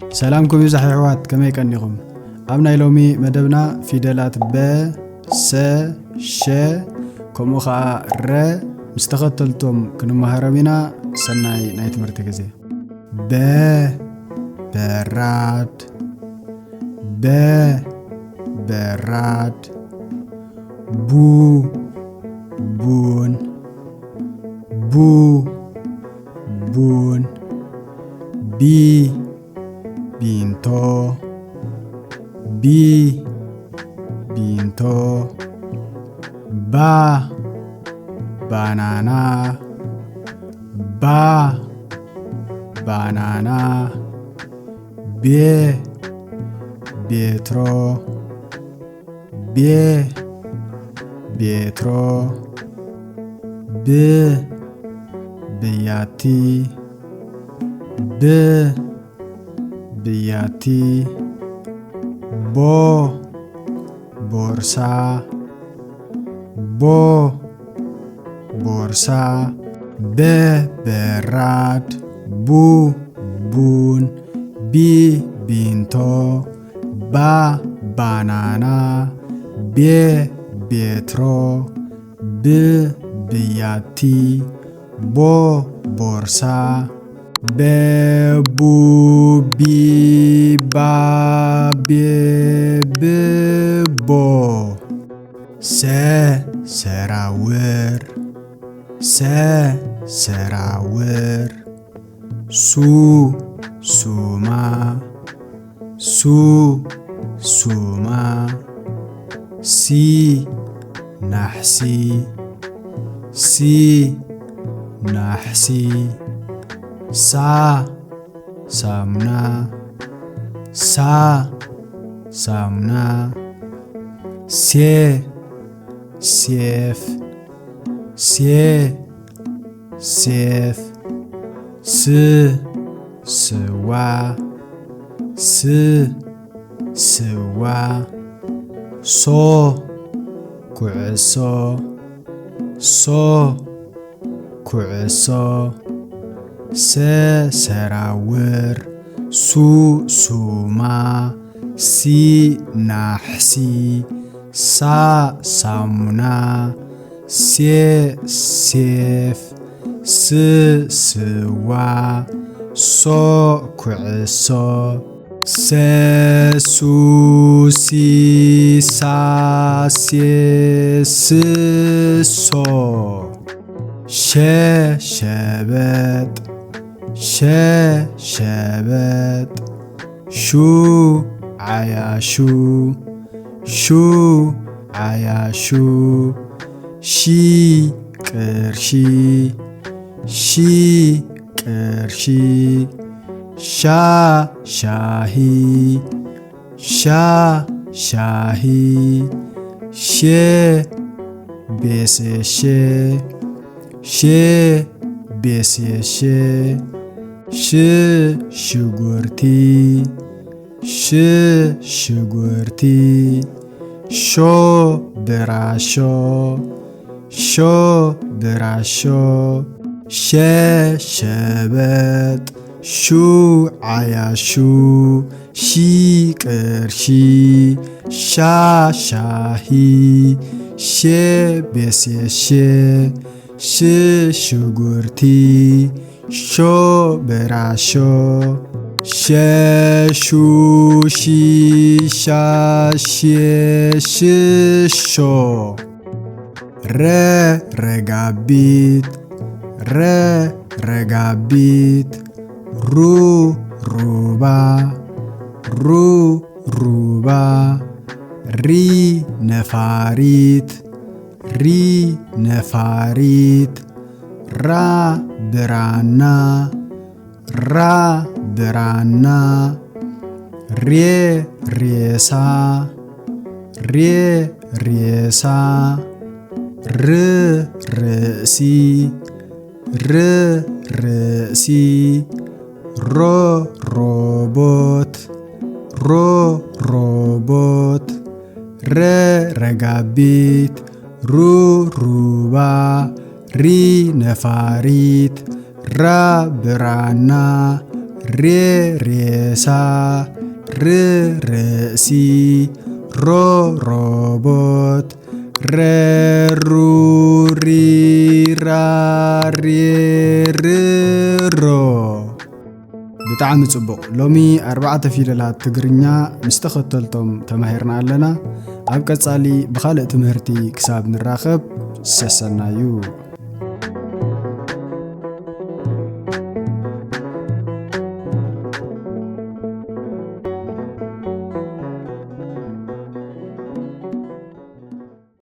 ሰላምኩም ይብዛሕ ኣሕዋት፣ ከመይ ቀኒኹም? ኣብ ናይ ሎሚ መደብና ፊደላት በ፣ ሰ፣ ሸ ከምኡ ኸዓ ረ ምስ ተኸተልቶም ክንመሃሮም ኢና። ሰናይ ናይ ትምህርቲ ግዜ። በ በራድ፣ በ በራድ፣ ቡ ቡን፣ ቡ ቡን፣ ቢ ቢንቶ፣ ቢ ቢንቶ፣ ባ ባናና፣ ባ ባናና፣ ቤ ቤትሮ፣ ቤ ቤትሮ፣ ብ ብያቲ፣ ብ ብያቲ፣ ቦ ቦርሳ፣ ቦ ቦርሳ፣ በ በራድ፣ ቡ ቡን፣ ቢ ቢንቶ፣ ባ ባናና፣ ቤ ቤትሮ፣ ብ ብያቲ፣ ቦ ቦርሳ፣ በ ቡ ቢ ባ ቤ ብ ቦ፣ ሰ ሰራውር፣ ሰ ሰራውር፣ ሱ ሱማ፣ ሱ ሱማ፣ ሲ ናሕሲ፣ ሲ ናሕሲ፣ ሳ ሳሙና፣ ሳ ሳሙና፣ ሴ ሴፍ፣ ሴ ሴፍ፣ ስ ስዋ፣ ስ ስዋ፣ ሶ ኩዕሶ፣ ሶ ኩዕሶ፣ ሰ ሰራውር፣ ሱ ሱማ፣ ሲ ናሕሲ፣ ሳ ሳሙና፣ ሴ ሴፍ፣ ስ ስዋ፣ ሶ ኩዕሶ፣ ሰ ሱ ሲ ሳ ሴ ስ ሶ፣ ሸ ሸበጥ፣ ሸ ሸበጥ፣ ሹ ዓያሹ፣ ሹ ዓያሹ፣ ሺ ቅርሺ፣ ሺ ቅርሺ፣ ሻ ሻሂ፣ ሻ ሻሂ፣ ሼ ቤሴሼ፣ ሼ ቤሴሼ፣ ሽ ሽጉርቲ፣ ሽ ሽጉርቲ፣ ሾ ብራሾ፣ ሾ ብራሾ፣ ሸ ሸበጥ፣ ሹ ዓያሹ፣ ሺ ቅርሺ፣ ሻ ሻሂ፣ ሼ ቤሴሼ፣ ሽ ሽጉርቲ፣ ሾ ብራሾ፣ ሸ ሹ ሺ ሻ ሼ ሽ ሾ፣ ረ ረጋቢት፣ ረ ረጋቢት፣ ሩ ሩባ፣ ሩ ሩባ፣ ሪ ነፋሪት፣ ሪ ነፋሪት፣ ራ ብራና፣ ራ ብራና፣ ሬ ሬሳ፣ ሬ ሬሳ፣ ር ርእሲ፣ ር ርእሲ፣ ሮ ሮቦት፣ ሮ ሮቦት፣ ረ ረጋቢት፣ ሩ ሩባ፣ ሪ ነፋሪት፣ ራ ብራና፣ ሬ ሬሳ፣ ር ርእሲ፣ ሮ ሮቦት፣ ረ ሩ ሪ ራ ሬ ር ሮ። ብጣዕሚ ጽቡቕ። ሎሚ ኣርባዕተ ፊደላት ትግርኛ ምስ ተኸተልቶም ተማሂርና ኣለና። ኣብ ቀጻሊ ብኻልእ ትምህርቲ ክሳብ ንራኸብ ሰሰናዩ።